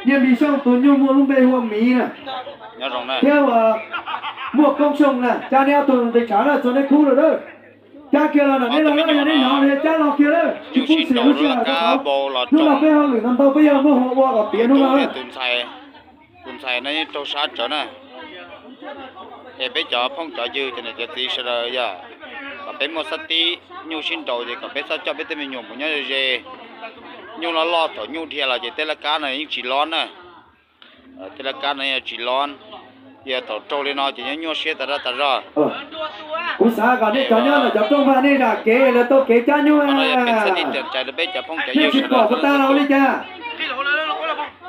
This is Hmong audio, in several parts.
Nyiaj Npis Xyooj tus nyuj muaj lub npe hu ua Miv na, thiab uas Muaj Koob Xyooj na, cab neb ob tug ntawd tshav na, txog neb khub lawm na. Cab kiag los ntawm neb los na, yog neb hnov no cab los kiag na, tsis pub xim lub sij hawm rau qhov hnub no peb hauj lwm ntau ntau peb yog muaj hauj ua kom tiav hnub no na. Tus ntxhais no yeej raug sab tsawv na. Es peb cov phooj cov ywg cov niam cov txiv sawv daws yog kom peb muaj xab tib nyuj sib nraus ces kom peb txhob coj peb tej me nyuam mus nyob ze ze. Nyuj loj loj thaum nyuj dhia los ces tej laj kab no yeej tsis lob na. Tej laj kab no yog tsis lob, yog thaum raug li no ces nyob nyuaj siab tas zaj tas zog. Kuv xav kom nej cov nyob ntawm cov rooj vag nej zam kev lawv tau kev cab nyuj. Qhov no yog peev xwm tib tiam cai rau peb cov phooj cov ywg sawv daws txhua leej txhua tus.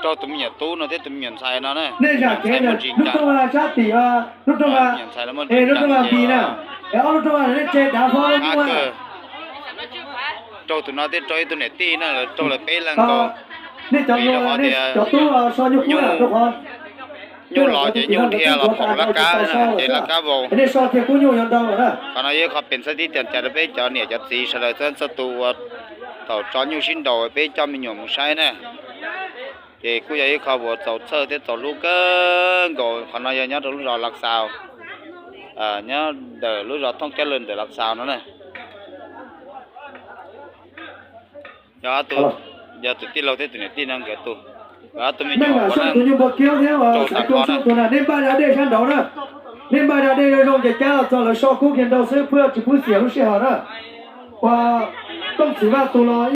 Raug tus me nyuam tub no thiab tus me nyuam ntxhais no na, nej zam kev ntawm lub rooj vag sab tim lub rooj vag, es lub rooj vag Npis na, es ob lub rooj vag nej tsev dav hlo lawm nyuj. Raug tus no thiab raug ib tug niam tij na, lawv raug lawv peb leeg nkaus. Nej cov hluas, nej cov tub so nyuj kub na, rau qhov nyuj los ces nyuj dhia los phoom laj kab na, ces laj kab vau. Qhov no yog qhov peev xwm tib tiam cai rau peb cov niam cov txiv sawv daws txhua txhua tus uas thaum tso nyuj sib nraus peb coj me nyuam mus saib na. Ces kuj yog ib qho uas txaus txhawj thiab txaus hlub kawg nkaus. Qhov no yog nyob rau lub zos Lav Xaus, nyob ntawm lub zos Thooj Cab Lwm ntawm Lav Xaus no na. Yog tus, yog tus tij laug thiab tus niam tij no nkawd tus, nkawd ob tug me nyuam tus nyuj npua kiab thiab rau xaiv koob xyooj tus na, nej npaj da dej sab nraud na. Nej npaj da dej zoo zoo ces cab los txog lawv so kub kiag nraud xwb, pub tsis pub xiam lub sij hawm na. Ua Tooj Txiv Vaj tus los